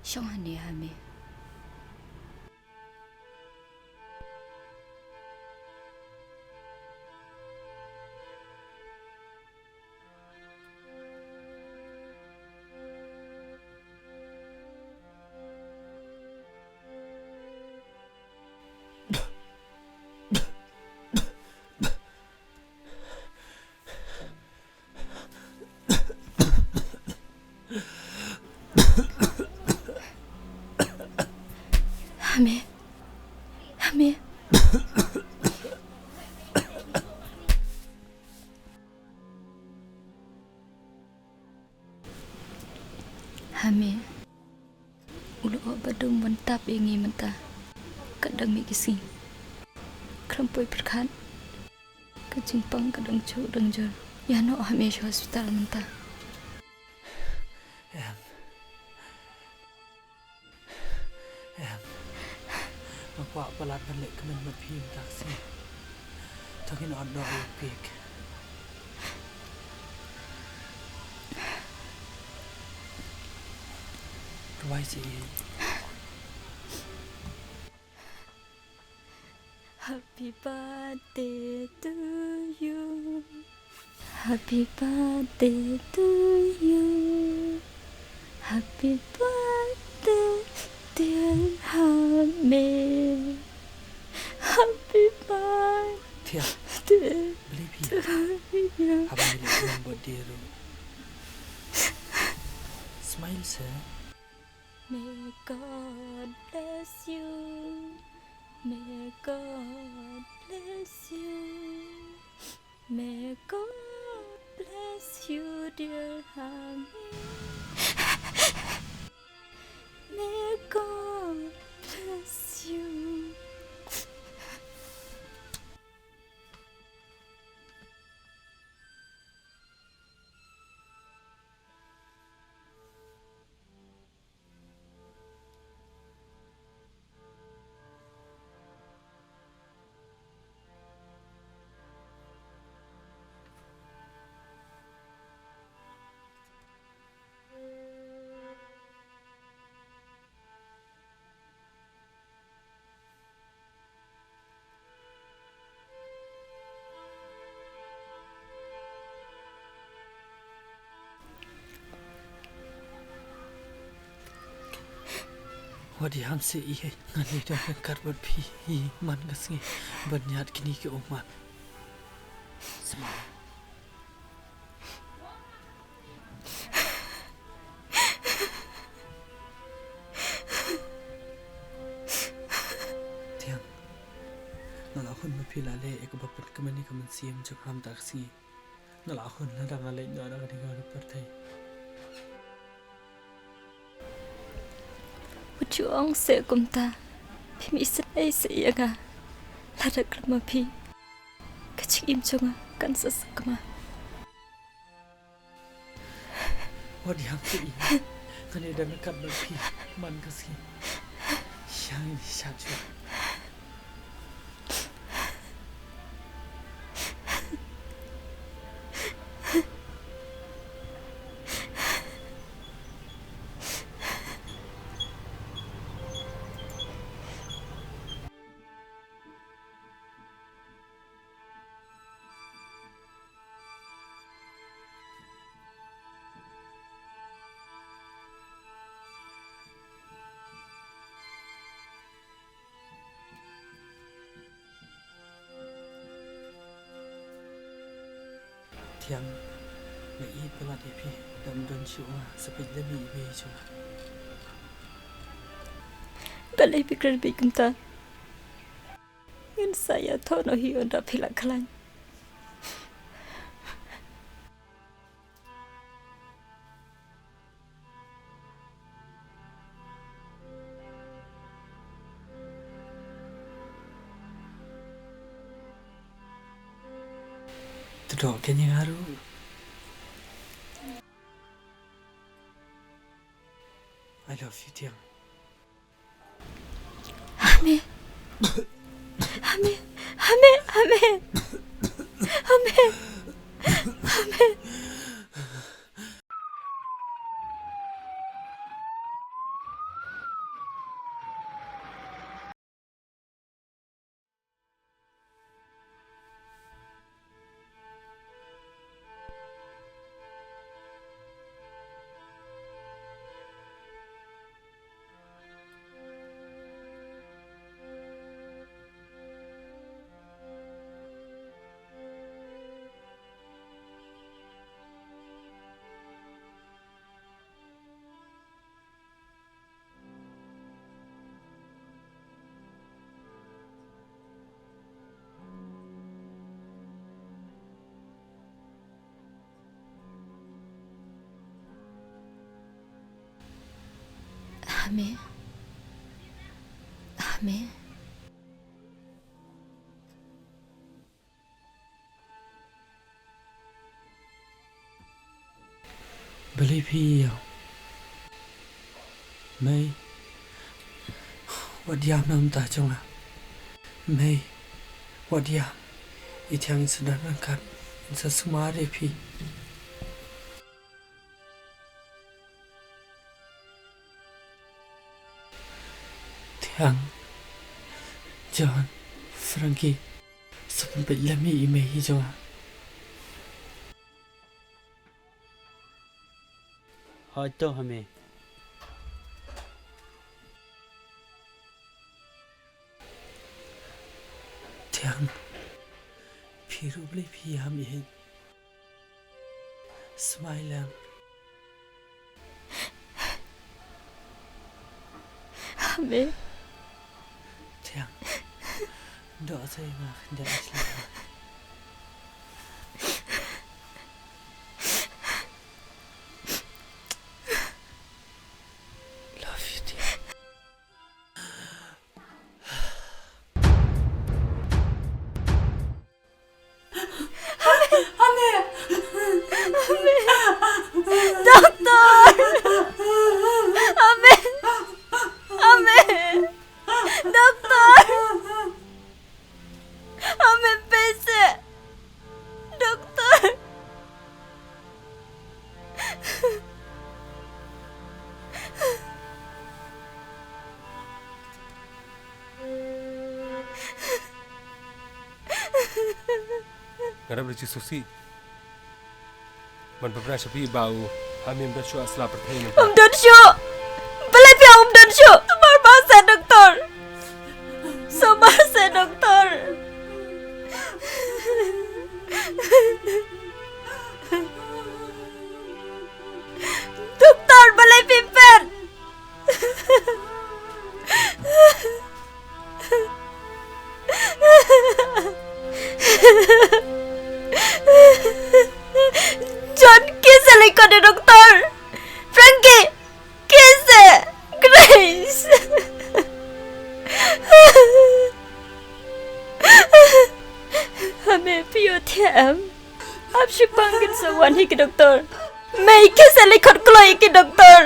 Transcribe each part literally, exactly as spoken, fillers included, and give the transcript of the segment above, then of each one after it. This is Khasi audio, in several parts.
Shong hangne ha me. Ha me. Ha me. Ha me. U lyoh ba dum ban tap ïa ngi mynta. Ka dang mih ki sngi. Khlem poi pyrkhat. Ka jingpang ka dang shu dang jur. Ïa noh ha me sha hospital mynta. Em. Em. Nga kwah palat ban leh kmen bad phi mynta ka sngi. To ngin ot noh ïa u pick. Rwai seh ïa. Happy birthday to you. Happy birthday to you. Happy birthday, dear Hame. Happy birthday. Thiang. Balei phi? To you. Haba ngi leh ïa u birthday ruh. Smile seh. May God bless you. May God bless you. May God bless you, dear Hame. May God bless you. Wat ïam seh ïa, ngan ïa don ryngkat bad phi ïa man ka sngi ban ïaid kine ki ummat. Sma. Thiang, nga la hun ba phi la leh ïa kaba pynkmen ïa ka mynsiem jong nga mynta ka sngi. Nga la hun lada nga leit noh na kane ka pyrthei. Wat ju ong seh kumta. Phim isynei seh ïa nga. Lada khlem ma phi, ka jingim jong nga kan sa sakma. Wat ïam seh ïa, ngan ïa don ryngkat bad phi man ka sngi. Ïa ngi shah shuh. Thiang, nga ïeit palat ïa phi, da ym don shuh nga sa peit lem ïa i mei jong nga. Balei phi kren beit kumta? Ngin sa ïathoh noh hi ynda phi la khlaiñ. To doh keiñ ïa nga ruh. I love you, Thiang. Hame. Hame. Hame. Hame. Hame. Hame. Ame. Ame. Balei phi ïa? Mei. Wat ïam na mynta jong nga. Mei. Wat ïam. I Thiang in sa don ryngkat. In sa sumar ïa phi. Thiang, John, Frankie, sa pynpeit lem ïa i mei hi jong nga. Hooid to, Hame. Thiang, phi ruh balei phi ïam ïa i? Smile lang. Hame. Thiang. Doh sa ïa nga khyndiat shlei. Love you, Thiang. Ame! Ame! Doktor! Ame! Ame! Doktor! Ame, peit seh! Doktor! Nga rap da jingsngewsih. Man ba bna sha phi ba u Hame um don shuh ha sla pyrthei mynta. Um don shuh. Balei phi ong um don shuh? Sumar bha seh doktor. Sumar seh doktor. Doktor, balei phi peit? John, kisa lei kot ïa doktor. Frankie, kisa. Grace. Hame, phi ïoh thiah em? Ap shipang kin sa wan hi ki doktor. Mei, kisa lei kot kloi ki doktor.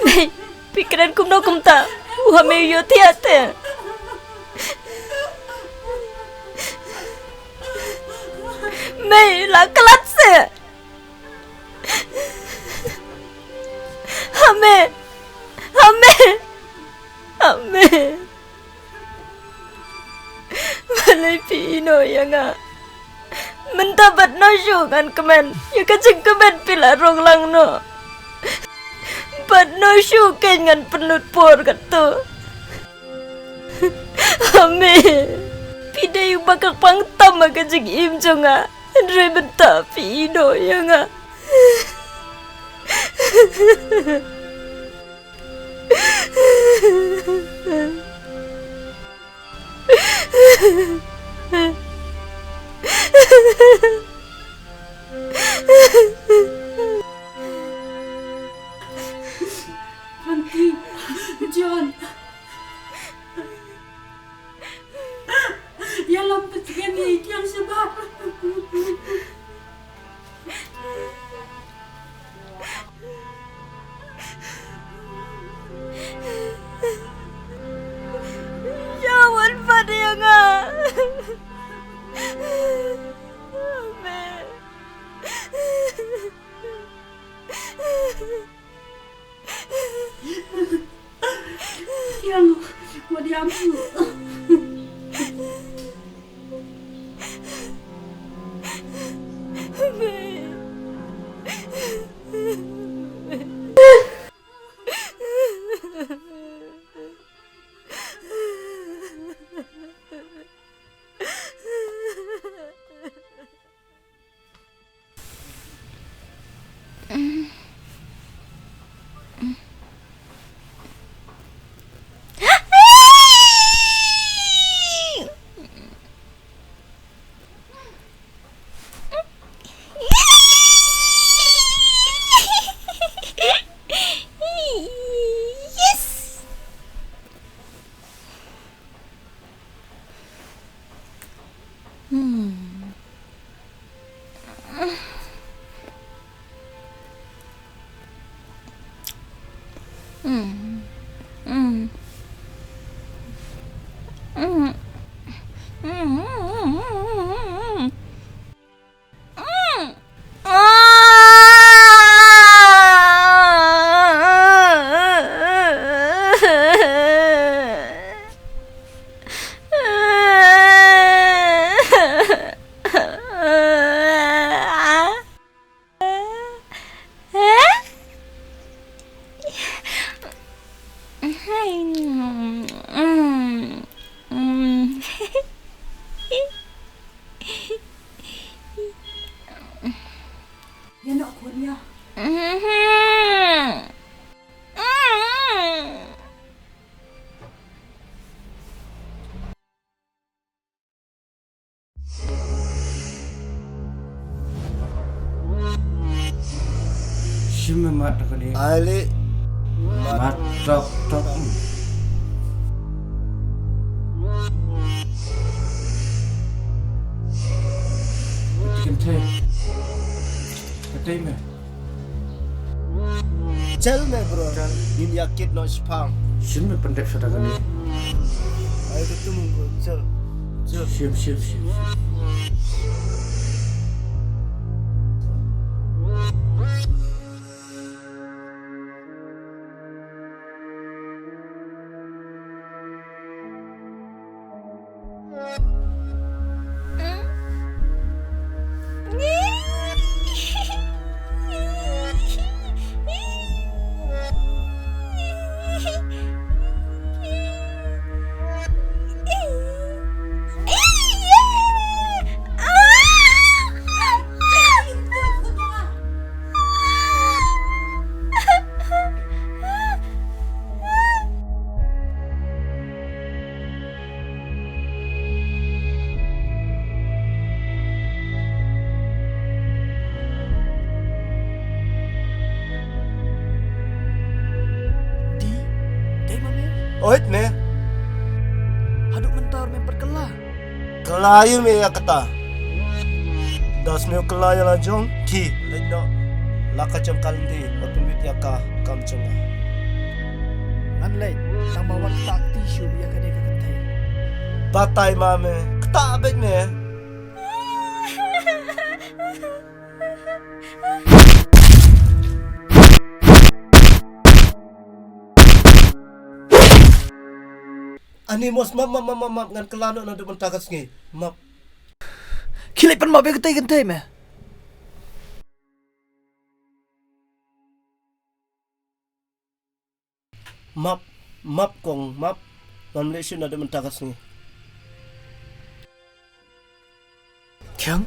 Mei, phi kren kumno kumta? U Hame u ïoh thiah te. Mei, la klet seh. Hame! Hame! Hame! Balei phi ïehnoh ïa nga? Mynta bad noh shuh ngan kmen ïa ka jingkmen phi la rung lang noh. Bad noh shuh kein ngan pynlut por katto. Hame, phi dei uba kyrpang tam ha ka jingim jong nga. Hynrei mynta phi ïehnoh ïa nga. Aunty, John. Ïalam pynskhem ïa i Thiang shabar. Ïa wan pat ïa nga. Amen. Thiang, wat ïam shuh. Ïa, noh khun ïa. Shim mat da kane. Ai le. Mat tok tok. Kynthei. Kynthei me. Chal me bro. Chal. Ngin ïa kit noh shipang. Shim me pyndep sha da kane. Ai, ka tu mung ko. Chal. Chal. Shim, shim, shim. Di, dei ma me? Oit me. Haduh mynta ruh mem pat kylla. Kylla ïa me ïa kata. Da sniew kylla ïa la jong, ki leit noh. La ka jong ka lynti, wat pynbit ïa ka kam jong nga. Ngan leit, tang ba wat kata kti shuh ïa kane ka kynthei. Batai ma me, kata beit me. Ani mos map, map, map, map, map, ngan kylla noh naduh mynta ka sngi. Map. Khie leit pan map ïa katei ka kynthei me. Map, map kong, map. Ngam leh shuh naduh mynta ka sngi. Thiang.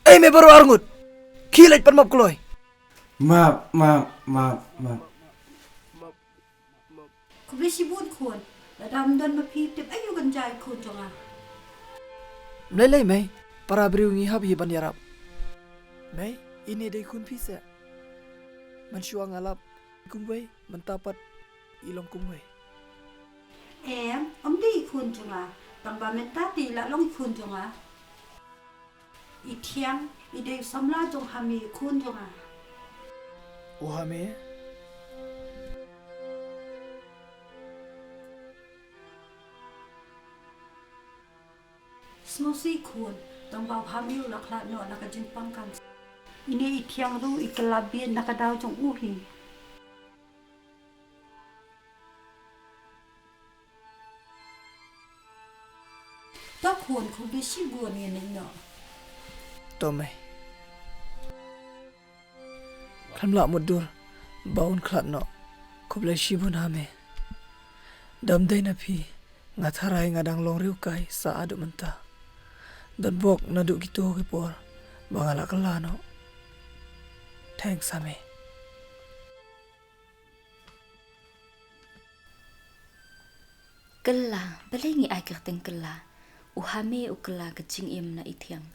Ei me baroh arngut. Khie leit pan map kloi. Map, map, map, map. Khublei shibun khun. Lada ym don ma phi tip aïu kan jia ïa i khun jong nga. Ym lei lei mei, para briew ngi hap hi ban ïarap. Mei, ine dei khun phi seh. Mynshuwa nga lap kumwei, mynta pat i long kumwei. Em, ym dei i khun jong nga. Tang ba mynta te i la long i khun jong nga. I Thiang i dei u samla jong Hame, khun jong nga. U Hame. Sngewsih khun, tang ba u Hame u la khlad noh na ka jingpang kan. Ine i Thiang ruh i kylla bieit na ka daw jong u hi. To khun, khublei shibun, ngin leit noh. To mei. Khlem lah mutdur ba un khlad noh. Khublei shibun Hame. Da ym dei na phi, nga tharai nga dang long riewkai sa haduh mynta. Don bok naduh kito ki por ba nga la kylla noh. Thanks Hame. Kylla, balei ngi ai kyrteng kylla? U Hame u kylla ka jingim na i Thiang.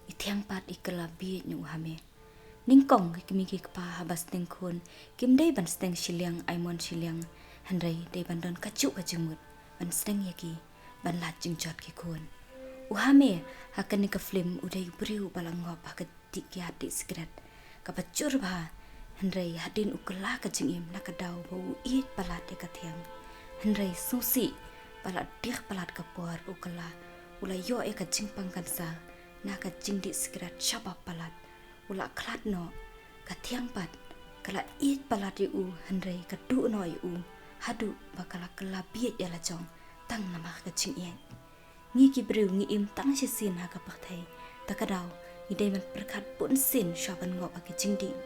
I Thiang pat i kylla bieit na u Hame. Nyngkong ki kmie ki kpa haba sneng khun, kim dei ban sneng shiliang ai mon shiliang, hynrei dei ban don kajuh ka jingmut ban sneng ïa ki ban lait jingjot ki khun. U Hame ha kane ka film u dei u briew ba la ngop ha ka dih kiad dih sikret kaba jur bha, hynrei hadien u kylla ka jingim na ka daw ba u ïeit palat ïa ka thiang. Hynrei sngewsih ba la dih palat ka por ba u kylla, u la ïoh ïa ka jingpang cancer na ka jingdih sikret shabab palat. U la khlad noh, ka thiang pat ka la ïeit palat ïa u, hynrei ka duh noh ïa u haduh ba ka la kylla bieit ïa la jong tang namar ka jingïeit. Ngi ki briew ngi im tang shisien ha ka pyrthei, ta ka daw ngi dei ban pyrkhat bunsien shuwa ban ngop ha ki jingdih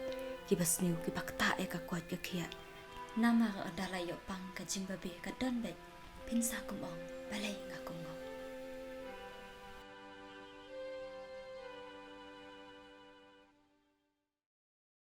kiba sniew kiba ktah ïa ka koit ka khiah. Namar da la ïoh pang ka jingbabe ka don beit, phin sa kum ong balei